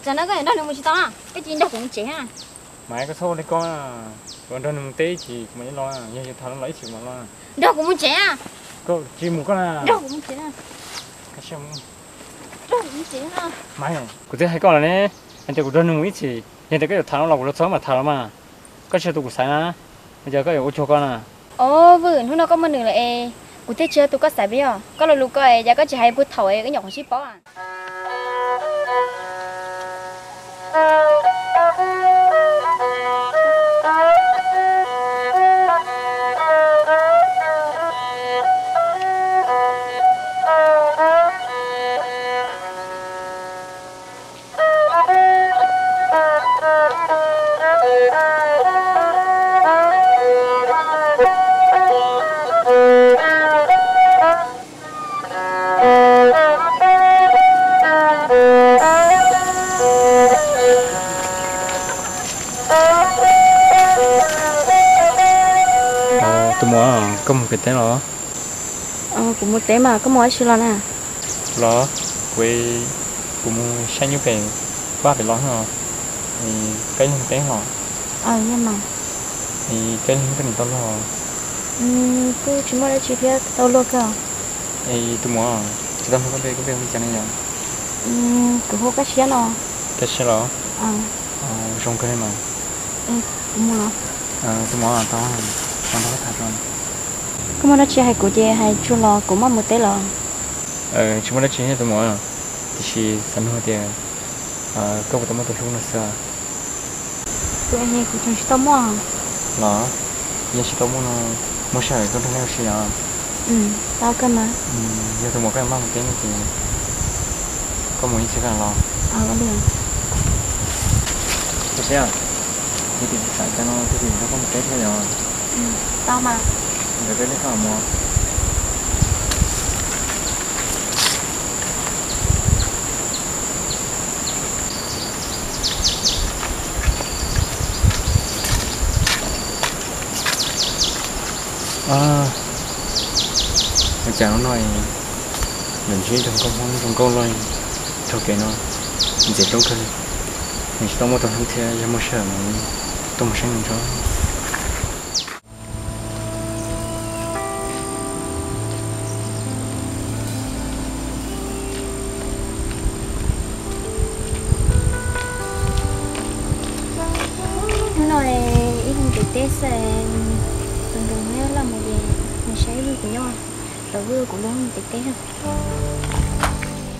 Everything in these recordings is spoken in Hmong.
Tam no koj yuav nrog nws mus tsis tau na, koj cia li nrog kuv mus tsev na. Maiv, koj txhob ua li ko, kuv nrog nws mus teb ib chim kuv mam li los, yog yuav tham los ib chim mam los. Nrog kuv mus tsev na. Koj tsis mus koj na. Nrog kuv mus tsev na. Nrog kuv mus tsev na. Maiv, kuv twb hais koj lawm ne, hais tias kuv nrog nws mus ib chim, yog tias koj yuav tham no los kuv los txog mam tham los mas. Koj tsis yog tus kuv xaiv na, ua cas koj yuav ua cuag koj na? Os Vwj, hnub no koj muaj nws lawm es kuv thiaj tsis yog tus koj xaiv peb os. Koj lo lus ko es cas koj tsis hais puag thaum es wb nyuam qhuav sib paub? Tus muam, koj mus pem teb los? Kuv mus teb mas koj mus ua dab tsi los na? Los, kuv, kuv mus saib nyuj pem vaj pem los no. Koj ib leeg teb los? Koj ib leeg koj niam tau luag? Kuj tsis muaj dab tsi thiab, tau luag kawg. Tus muam, tsis tau nug koj npe, koj npe hu li cas ne yom? Kuv hu Kab Siab no. Kab Siab los? Zoo kawg li mas. Kuv mus los. Tus muam, tau, tau nrog koj tham tso. Koj muaj dab tsi hais kuv ces hais tsuag los, kuv maj mus teb los. Tsis muaj dab tsi tus muam, tiam sis xav nug tias koj puas tau muaj tus hlub no xwb? Kuv, kuv tseem tsis tau muaj. Los, yog tsis tau muaj no, muaj sij hawm tuaj nrog nej ua si os. Tau kawg mas. Yog tus muam koj maj mus teb no ces koj mus ib chim koj los. Kab Siab, yog tias tsis xav cas no tiag tiag nrog koj mus teb thiab yom? Tau mas. Ntawd peb lej koj mus. Ua cas hnub no lawv ntsib zoo nkauj, zoo nkauj loj dhau kev no, ntxim hlub kawg li. Nws tsis tau muaj tus hlub thiab, yog muaj sij hawm mas tuaj mus saib nws tso. Hnub no ib leeg pem teb xwb, tus ntus neb loj mus ces nws saib Vwj puas nyob, tau Vwj kuv lub pem teb.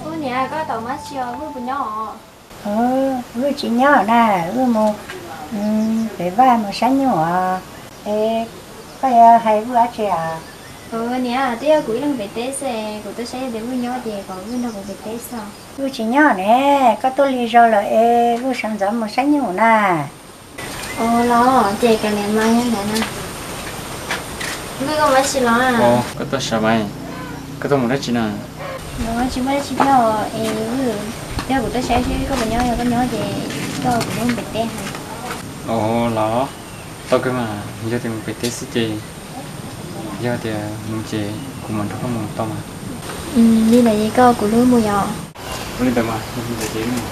Ub niam, koj tau mas tsis os, Vwj puas nyob os? Vwj tsis nyob na, Vwj mus pem vaj mus saib nyuj os. Es koj yuav hais Vwj dab tsi os? Niam, twb yog kuv ib leeg pem teb xwb, kuv tuaj saib tias Vwj nyob ces kom Vwj nrog kuv pem teb xwb. Vwj tsis nyob ne, koj tuaj lig zog lawm es Vwj sawv ntxov mus saib nyuj na. Ua los ces kav liam mas, yog ntawd na. Vwj, koj mus dab tsi los? Koj tuaj sav mas, koj tuaj mus dab tsi na? Tsis muaj dab tsi thiab es Vwj, yog kuv tuaj saib seb koj puas nyob, yog koj nyob ces koj kuv mus pem teb. Ua los, tau kawg mas, yog tias mus pem teb xwb ces, yog tias mus ces kuv mam nrog koj mus tau mas. Li ntawd ces koj kuv lub mus yom. Ua li ntawd mas, yog li ntawd ces mus.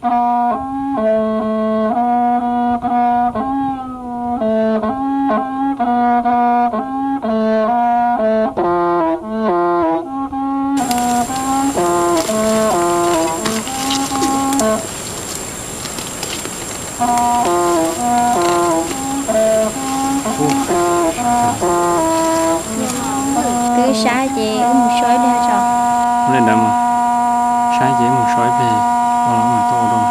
Twb sab ces wb mus so ib pliag tso. Ua li ntawd mas, sab ces wb mus so ib pliag, ua los mam tuaj ua dua.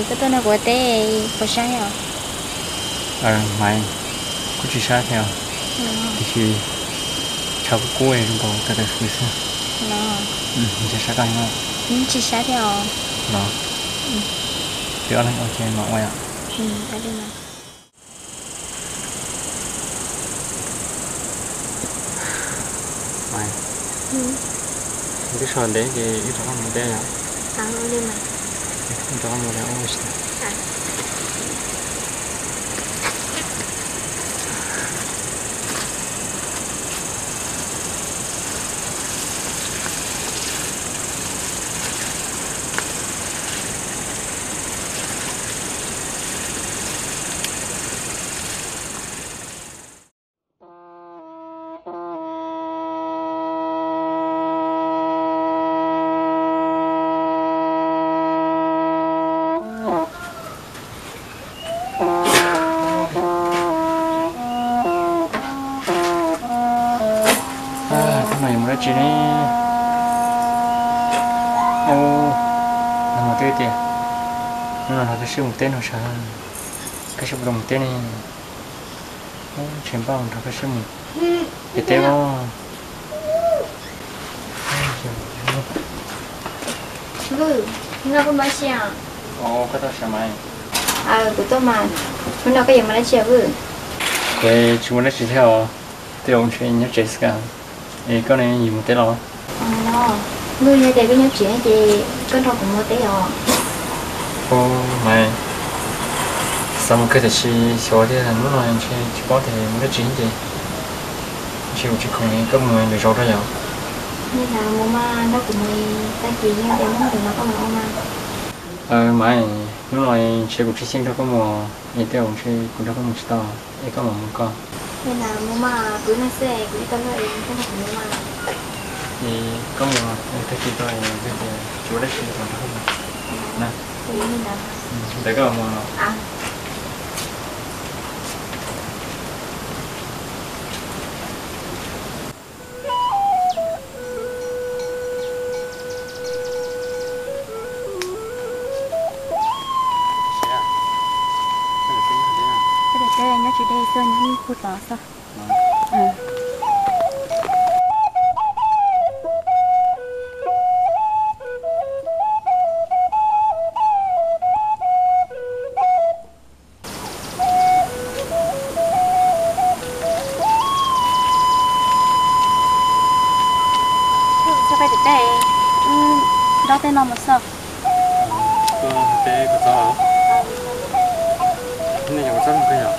Koj tuaj nrog kuv ua teb puas sab os? Maiv, kuj tsis sab thiab, tiam sis tshav kub kub zoo nkaus tawm tawm fwv xwb. Ntshe sab koj heev. Tsis sab thiab os. Los, peb ob leeg ua ces mam ua yom. Maiv, twb so ntev ces wb rov qab mus teb yom. Wb rov qab mus teb ua tsis tau. Hnub no yuav mus dab tsi ne? Nag hmo twb tias hnub no nrog Kab Swb mus teb no sav, Kab Swb puas tau mus teb ne? Tsis npaj nrog Kab Swb mus pem teb os. Vwj, hnub no koj mus dab tsi? Koj tuaj sav mas. Kuv tuaj mas. Hnub no koj yuav mus dab tsi Vwj? Kuv tsis mus dab tsi thiab os, tej zaum ntshe nyob tsev xwb. Es koj ne, yuav mus teb los? Vwj, yog tias koj nyob tsev ces koj nrog kuv mus teb os. Maiv, xav mus kawg tiam sis xyov tias hnub no ntshe tsis paub tias mus dab tsi ces ntshe kuv tsis khoom, koj mus lwm zaus rau yom. Mus mas nrog kuv mus, tag kis yog tias muaj hauj lwm no koj mam ua mas. Maiv, hnub no ntshe kuv tsis xyeej nrog koj mus, es tej zaum ntshe kuv nrog koj mus tsis tau, es koj mam mus koj. Mus mas, kuv ib leeg xwb es kuv ib tau luag es koj nrog kuv mus mas. Es koj mus, tag kis tau es yog tias tsis ua dab tsi kuv nrog koj mus. Ntawd koj mus. Nyob tsis deb xwb, nyob ib puag tod xwb. Txog peb tim tej, wb dob tej no mus xwb. Tuaj teb kua txob los? Nej yog kua txob zoo kawg yom?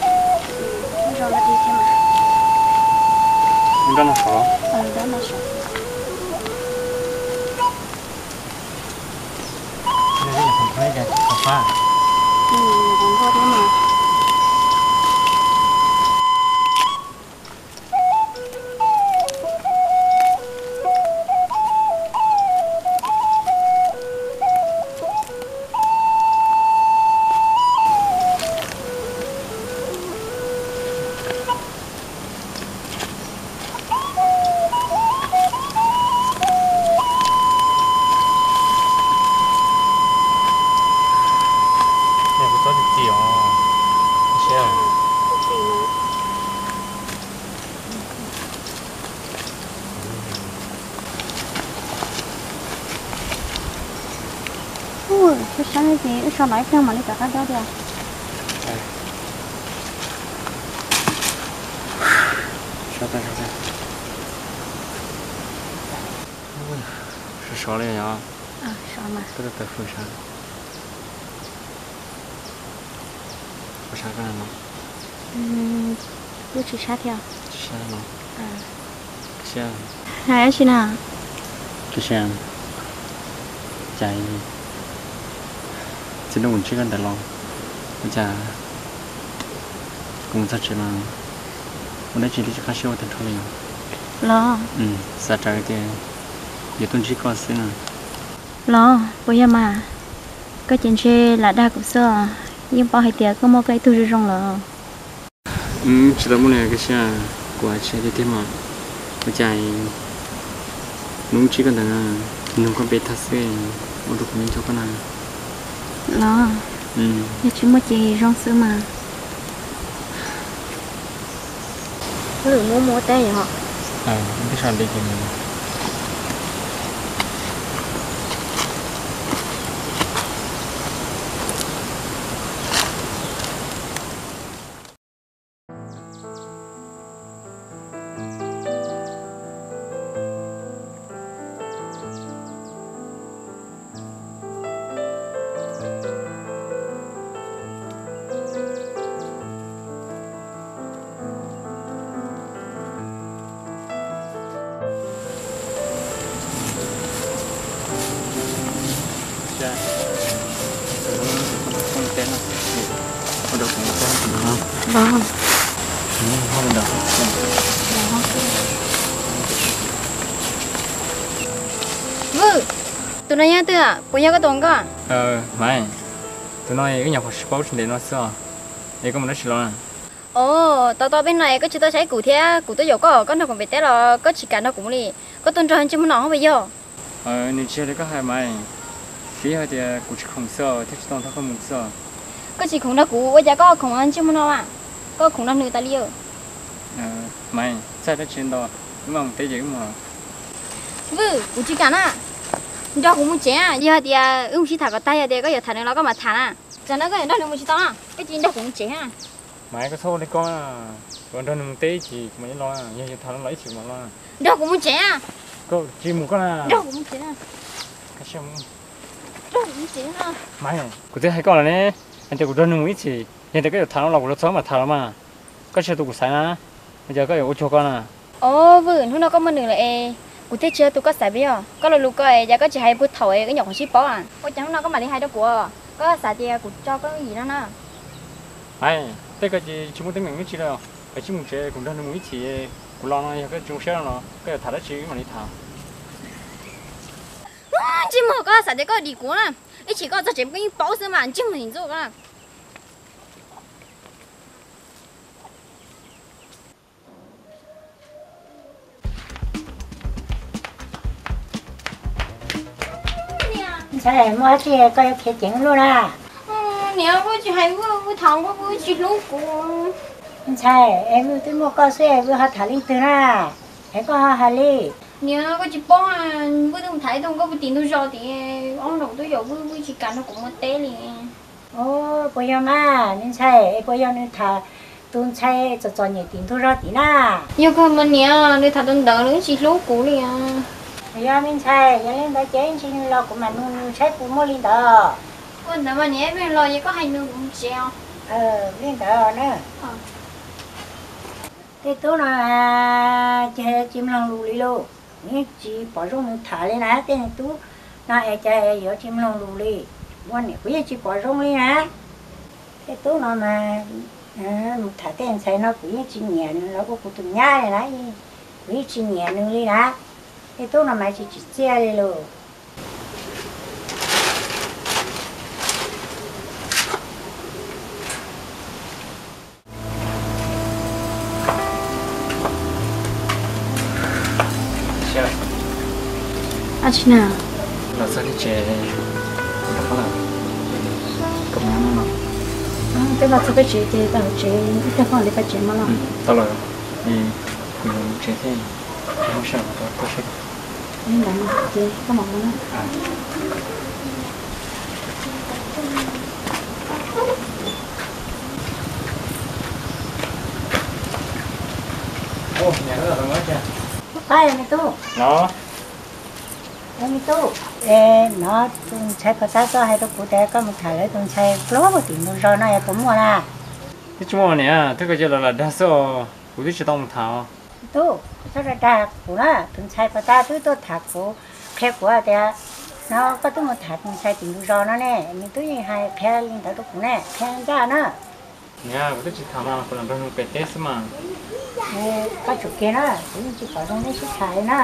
Zoo no thiab mas. Dob no sov. Kua txob txiv txiv os, saib. Ub, saib ces wb so no ib pliag mam li rov qab dob tiag. Sov sov li os. Koj tau tawm fwm sab, fwm sab koj no? Kuj tsis sab thiab. Tsis sab no. Hais dab tsi na? Koj siab cas txiv neej kuv ntsib koj ntawd los, ua cas kuv mus txog tsev mas ua dab tsi twb tsis qab siab ua tag nrho li. Los xav raws tias kuv yuav tuaj ntsib koj xwb na. Los puas yog mas? Koj ces ntshe lam dag kuv xwb, yeej paub hais tias koj muaj koj ib tug zoo zoo lawm. Tsis tau muaj li koj siab, kuv hais tsis hais tiag tiag mas, ua cas hnub ntsib koj ntawd nug koj npe tag xwb, ua rau kuv nco koj na. Los yog tsis muaj ces zoo xwb mas. Lwm hnub mus ua teb os. Vwm, tus no yog twg? Puas yog koj tus nkauj? Maiv, tus no wb nyuam qhuav sib paub tsis ntev no xwb os, es koj mus dab tsi los na? Os, tos tos peb no es koj tsis tau saib kuv thiab kuv tuaj yaum koj, koj nrog kuv npes teb los koj tsis kam nrog kuv mus li. Koj tuaj nrog ntsej muag no puas yog? Nws tsis yog li koj hais Maiv, twb yog hais tias kuv tsis khoom xwb thiaj tsis tau nrog koj mus xwb. Koj tsis khoom nrog kuv ua cas koj khoom ntsej muag no mas? Koj khoom nrog nws tas li. Maiv, txawj dab tsi ntau, wb mam mus teb ces wb mus. Vwm, kuv tsis kam na. Nrog kuv mus tsev, yog hais tias wb mus sib tham kom tag, yog tias koj yuav tham nws los koj mam tham na. Tsam no koj yuav nrog nws mus tsis tau na, koj cia li nrog kuv mus tsev. Maiv, koj txhob ua li koj, kuv nrog nws mus teb ib chim kuv mam li los, yog yuav tham los ib chim kuv mam los. Nrog kuv mus tsev. Koj tsis mus koj na. Nrog kuv mus tsev. Maiv, kuv twb hais koj lawm ne, hais tias kuv nrog nws mus ib chim, yog tias koj yuav tham no los kuv los txog mam tham los mas. Koj tsis yog tus kuv xaiv na, ua cas koj yuav ua cuag koj na? Os, Vwm, hnub no koj muaj nws lawm es kuv thiaj tsis yog tus koj xaiv puas yog? Koj lo lus ko es cas koj tsis hais puag thaum es wb nyuam qhuav sib paub? Ua cas hnub no koj mam li hais rau kuv? Koj xav tias kuv tso koj lub yim no na? Maiv, tej ko ces tsis muaj teeb meem dab tsi lawm, koj cia li mus tsev, kuv nrog nws mus ib chim, kuv los no yog koj tsis zoo siab no los koj yuav tham dab tsi wb mam li tham. Ntsej muag, koj xav tias koj dim kuv na, ib chim koj txog tsev koj yeej paub xwb mas, ntsej muag ntxub koj na. Ntxhais, muaj dab tsi koj yuav khiav ceev luaj na? Niam, koj tsis hais wb, wb tham koj, wb tsis hlub kuv. Ntxhais, es wb twb muaj koj xwb es wb ho tham leej twg na? Es koj ho hais li. Niam, koj tsis paub, wb twb mus tham ib tug nkauj puag tim ntug zos tim, ob nraum twb yaum wb, wb tsis kam nrog kuv mus teb li. Puas yog mas me ntxhais, es puas yog nws tham tus ntxhais txom txom nyem tim ntug zos tim na? Yog kawg mas niam, nws tham tus ntawd nws tsis hlub kuv li. Puas yog me ntxhais, yog li ntawd ces ib ntsis nws los kuv mam nug nws saib puas muaj li ntawd. Ua ntawd mas niam, ib pliag los ces koj hais nws kuv mus tsev os. Li ntawd na. Tej tub no ces tsis mloog lus li lauj. Kuv yeej tsis pom zoo nws tham li na, tej tub no es cas yuav tsis mloog lus li. Ua niam kuv yeej tsis pom zoo li na. Tej tub no mas mus tham tej ntxhais no kuv yeej tsis nyiam nws los ua kuv tus nyab li na, kuv yeej tsis nyiam nws li na. Tej tub no mas tsis tsim txiaj li lauj. Ab tsi na, los txog peb tsev, kuv rov qab los, koj mus no. Twb los txog peb tsev ces tau tsev ib tag poj li peb tsev mas los. Tau los, kuv yuav mus tsev thiab, kuv muaj sij hawm rau koj seb. Li ntawd ces koj mam mus na. Ub, me tub. Los, me tub. Es no tus ntxhais pog tab tuaj hais rau kuv tias koj mus tham lawv tus ntxhais pluag tim ntug zos no es puas muaj na? Twb tsis muaj niam, twb koj cia lawv lam dag xwb os, kuv twb tsis tau mus tham. Tub, txhob dag kuv na, tus ntxhais pog tab twb tuaj tham kuv, qhia kuv tias no koj twb mus tham tus ntxhais tim ntug zos no ne, nws twb yeej hais qhia li ntawd rau kuv ne, qhia ncaj na. Niam, kuv twb tsis tham mas kuv lam nrog nws pem teb xwb mas. Koj tsum kiag na, kuv yeej tsis pom zoo nej sib tham li na.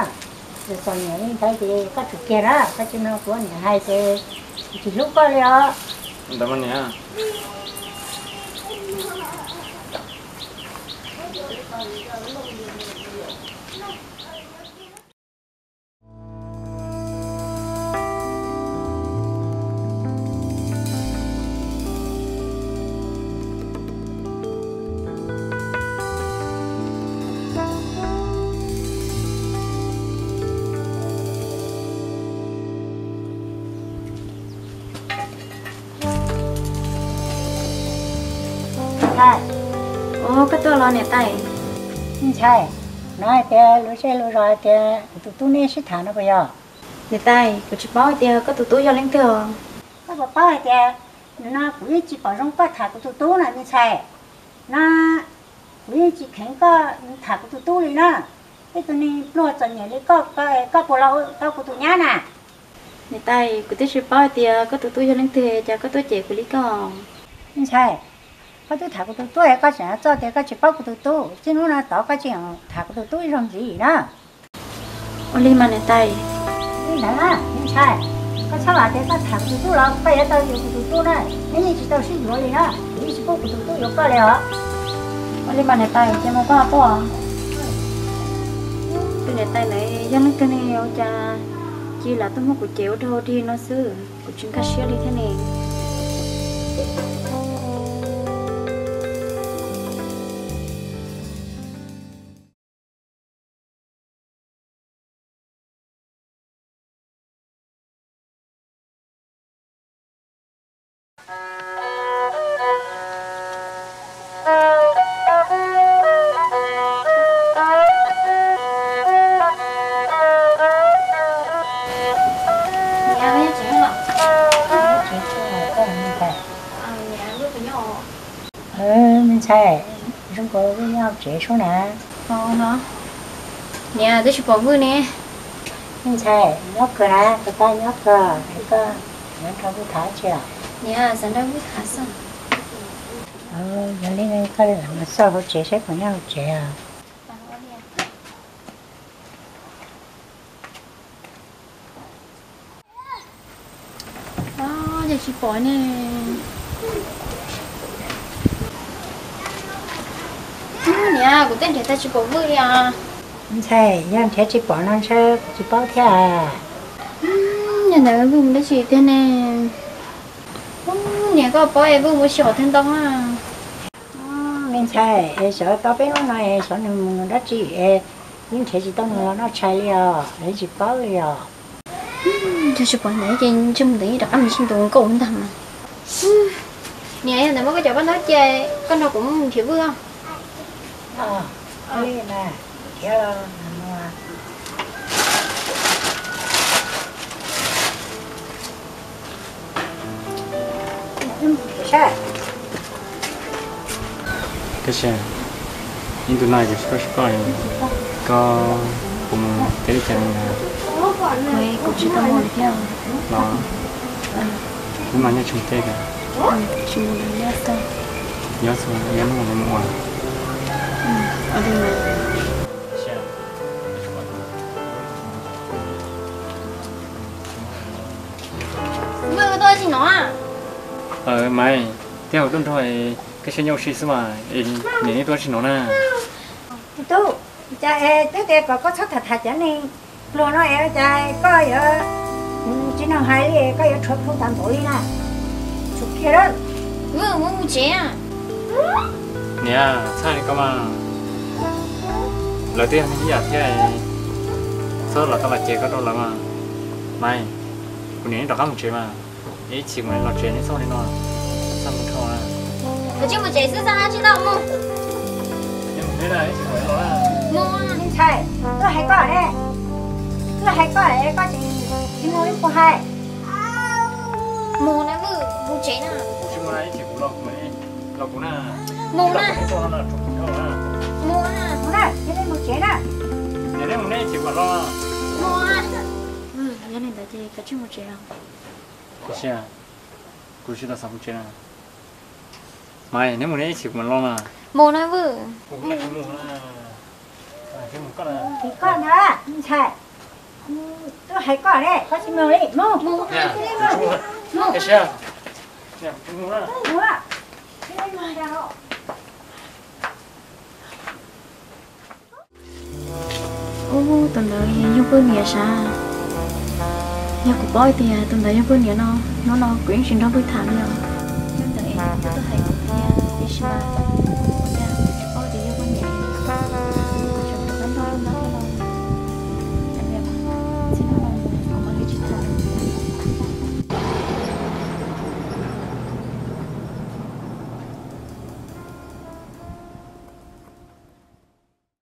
Txom nyem li ntawd ces koj tsum kiag na, koj tsis mloog kuv niam hais ces kuv tsis hlub koj li os. Ntawd mas niam. Ntxhais. Ua, koj tuaj los niam tais? Ntxhais, no hais tias lub zej lub zos hais tias kuv tus tub nej sib tham no puas yog? Niam tais, kuv tsis paub hais tias koj tus tub yog leej twg os. Koj puas paub hais tias no kuv yeej tsis pom zoo koj tham kuv tus tub na me ntxhais. No kuv yeej tsis kheev koj tham kuv tus tub li na. Ib tug neeg pluag txom nyem li koj, koj puas los tau kuv tus nyab na? Niam tais, kuv twb tsis paub hais tias koj tus tub yog leej twg, cas koj tuaj cem kuv li koj? Me ntxhais, koj twb tham kuv tus tub, koj tseem txoj tias koj tsis paub kuv tus tub, txij hnub no tod koj tsis tham kuv tus tub ib zaug ntxiv na. Ua li mas niam tais. Li ntawd na me ntxhais, koj txhob vam tias koj tham kuv tus tub los koj yuav tau yuav kuv tus tub na, neb yeej tsis tau sib yuav li na, kuv yeej tsis pub kuv tus tub yuav koj li os. Ua li mas niam tais, ces mus koj tuaj. Tus niam tais ntawd yog leej twg ne, ua cas cia li tuaj muab kuv cem ua dog ua dig no xwb, kuv tsis nkag siab li thiab ne. Me ntxhais, zoo nkaus wb nyob hauv tsev sub na. Niam, twb tsis pom Vwj ne. Me ntxhais, nyob kawg na, koj nyob kawg, koj nyob nrog Vwj tham tsi os? Niam, xav nrog Vwj tham xwb. Yog li koj mus xauj hauv tsev saib puas nyob hauv tsev os. Yog tsis pom ne. Niam, kuv tej nrhiav tag tsis pom Vwj li os. Ntxhais, yog nrhiav tsis pom no ntshe kuv tsis paub thiab. Yog ntawd Vwj mus dab tsi tiag ne? Niam, koj paub es Vwj mus tsis hauv thaj ntoo na. Me ntxhais, es xyov tau peb hnub no es xyov nws mus dab tsi es yeej nrhiav tsis tau nws los noj tshais li os, yeej tsis paub li os. Yog tsis pom niam ces ntshe mus ntawd rov qab mus sib ntaus nkauj ntag mas. Niam, yog ntawd muab koj cov paj ntaub cia, koj nrog kuv mus nrhiav Vwj os. Tab sis ib ntu no kuv tsis paub seb koj, koj puas mus thiab li cas na. Kuv tsis tau mus thiab. Los, hnub no nyob tsis mus tej tiag. Tsis mus, nyob xwb. Nyob xwb, nyob hnub no mus ua. Maiv, thiab hauv tuaj nrog koj saib nyob ua si xwb mas, es niam nej tuaj tsis hnov na. Tus tub, cas es twb tias kom koj txhob tham tham cov neeg pluag no es cas koj yuav tsis nug hais li, koj yuav rhuav plhu tas npaum li na? Tsum kiag lawm. Niam, txhob li ko mas, lawv twb yog neeg ib yam thiab, txhob los tau los cem koj rau lawv mas. Maiv, kuv niam rov qab mus tsev mas. Ib chim kuv mam los tsev, neb txhob li no, txhob mus dhau na. Koj tsis mus tsev xwb xwb tsis tau mus. Mus, ntxhais, tuaj hais koj ne. Twb hais koj es koj tsis mus li puas hais? Mus na Vwj, mus tsev na. Kuv tsis mus na, ib chim kuv los kuv, los kuv na. Mus na. Mus na, mus na, ces nej mus tsev na. Ces nej mus, nej ib chim kuv los. Mus na. Yog li ntawd ces koj tsis mus tsev los? Kuv tsis, kuv tsis tau xav mus tsev na. Mas neb mus neb ib chim kuv mam los na. Mus na Vwj. Mus na. Ces koj na, ntxhais. Twb hais koj ne, koj tsis mus li, mus. Mus. Ub, tus ntawd yog Vwj niam sav. Yog kuv paub tias tus ntawd yog Vwj niam no, hnub no kuv yeej tsis nrog Vwj tham li os. Hnub ntawd es Vwj tuaj hais kuv thiab, tiam sis mas